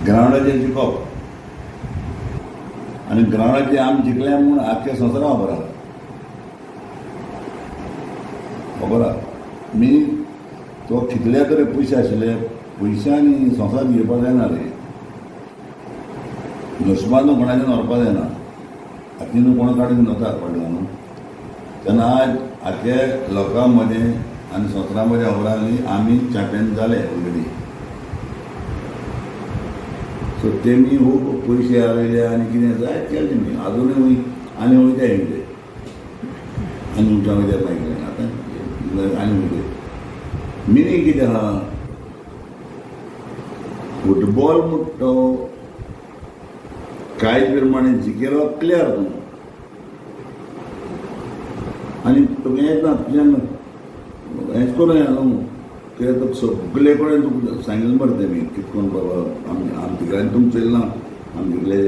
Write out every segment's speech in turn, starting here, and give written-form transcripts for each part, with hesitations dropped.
ग्रावंडाचेर जिखप आनी ग्रावंडाचेर आमी जिखले म्हूण आख्ख्या संवसाराक खबर आसा, खबर आसा. मिनींग तो कितले तरी पयशे आशिल्ले, पयशांनी संवसार घेवपाक जायना रे. नशिबान कोणाच्यान व्हरपाक जायना, हातीन कोण काडून वता पडला न्हू. तेन्ना आज आख्खे लोकां मदें आनी संवसारा मदें खबर आसली आमी चॅम्पियन जाले ऑलरेडी. सो तेमी खूब पयशे हारयले आनी कितें जायत केलें तेमी, आजुनूय आनी वयताय ते आनी उंच्या वयता मागीर आतां आनी वयता. मिनींग कितें आहा, फुटबॉल म्हणटा तो कांय प्रमाणे जिखलो प्लेयर तूं आनी तुका हेंच ना तुज्यान हेंच करूं येना न्हू, कित्याक तुका सगळे कडेन तुका सांगिल्लें मरे तेमी कितें करून बाबा आमी आमी तिगले आनी तुमकां चोयलें ना आमी तिगले.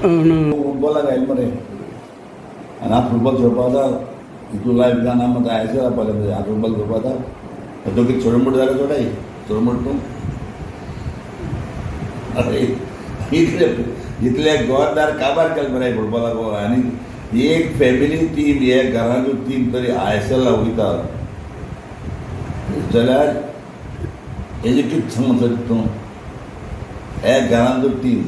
फुटबॉलाक आयले मरे आनी आतां फुटबॉल खेळपा जाता हितू लायफ गाना मात आयस जावपा जाय. आतां फुटबॉल खेळपा जाता तो कितें चोडमोड जाल्यार चोडाय चोडमोड तूं. अरे इतले इतले गोवादार काबार केले मरे फुटबॉलाक. आनी एक फॅमिली टीम एक घरांतू टीम तरी आयएसएला वयता जाल्यार हेजें कितें सांगूं सर तूं, एक घरांतू टीम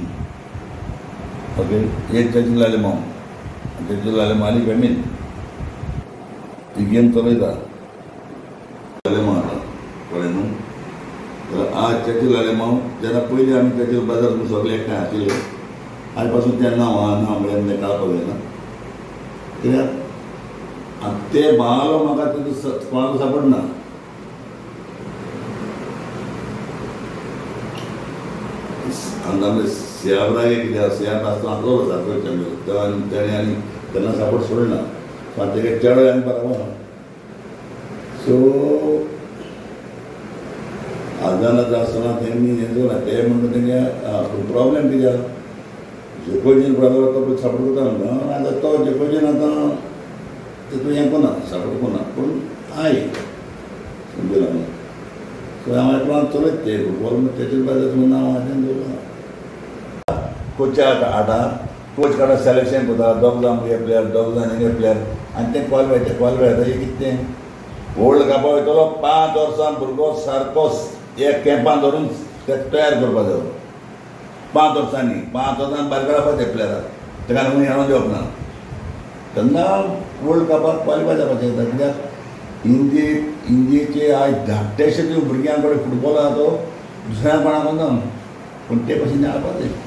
ओके एक चर्चिल आलेमांव, चर्चिल आलेमांव फॅमिली ती गेम चलयता आलेमांव आतां कळ्ळें न्हू. तर आज चर्चिल आलेमांव जेन्ना पयलीं आमी चर्चिल बाजार सगळे एकठांय आशिल्ले, आज पासून तें नांव आहा ना म्हळ्यार तें काडपाक जायना, कित्याक ते बाळालो म्हाका तेजो कोणाक सापडना. आमचे सियाबरागे कितें आसा, सियाब आसतना आसलो सारको चॅम्पियन तेणें आनी तेन्ना सापड सोडना, सो आनी तेगे चेडो आनी बरोबर आसा. सो आजदानाच आसतना तेमी हें दवरना, ते म्हणटा तेंगे प्रॉब्लेम कितें आसा, जेकोजीन ब्रदर तो पळय सापोर्ट करता न्हू, आतां तो जेकोजीन आतां तितून हें करना, सापोर्ट करना, पूण I समजला न्हू. सो हांव एकलो चलयत ते फुटबॉल तेचेर ब्रदर्स म्हणून हांव हाजें दवरलां. कोचाक आतां कोच काडा सिलेक्शन करता, दोग जाण हे प्लेयर, दोग जाण हे प्लेयर आनी ते क्वॉलिफाय, ते क्वॉलिफाय जाता. कितें तें वर्ल्ड कपा वयतलो 5 वर्सां भुरगो सारको एक कॅम्पान धरून ते तयार करपा जायो. 5 वर्सांनी 5 वर्सांनी भायर काडपा ते प्लेयराक, ताका लागून हेणो दिवप ना. तेन्ना वर्ल्ड कपाक क्वॉलिफाय जावपाचें जाता, कित्याक इंडियेचे आयज धाकटेशे भुरग्यां कडेन फुटबॉल आहा तो दुसऱ्या कोणाक ना, पूण ते भशेन मेळपाचें.